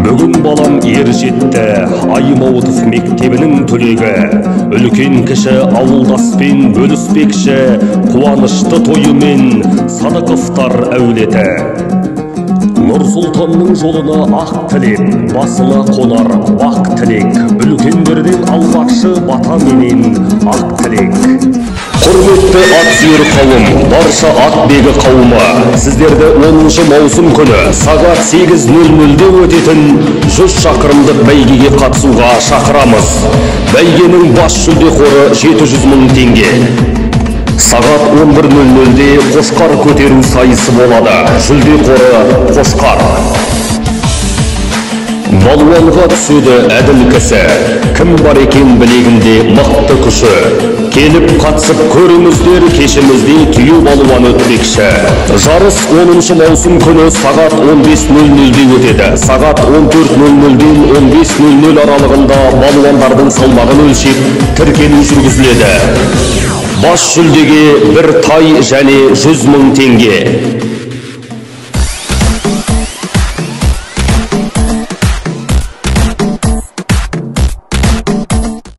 Бүгін балам ер жетті, Аймауытов мектебінің түлегі. Үлкен кіші ауылдаспен бөліспекші, қуанышты тойымен Садықовтар әулеті. Нұрсұлтанның жолына ақ тілек, басына қонар бақ тілек, үлкендерден алмақшы бата менен ақ тілек. Құрметті ат сүйер қауым, барша ат бегі қауымы, сіздерді 10 маусым күні сағат 8:00-де өтетін 100 шақырымдық бәйгеге қатысуға шақырамыз. Бәйгенің бас жүлде қоры 700 мың теңге. Сағат 11:00-де қошқар көтеру сайысы болады. Жүлде қоры қошқар. Балуанға түседі әділ кісі, кім бар екен білегінде мықты күші. Келіп қатысып көріңіздер, кешімізде түйе балуан өтпекші. Жарыс 10 маусым күні сағат 15:00-де өтеді. Сағат 14:00-ден 15:00 аралығында балуандардың салмағын өлшеп, тіркелу жүргізіледі. Бас жүлдеге бір тай және 100 мың теңге.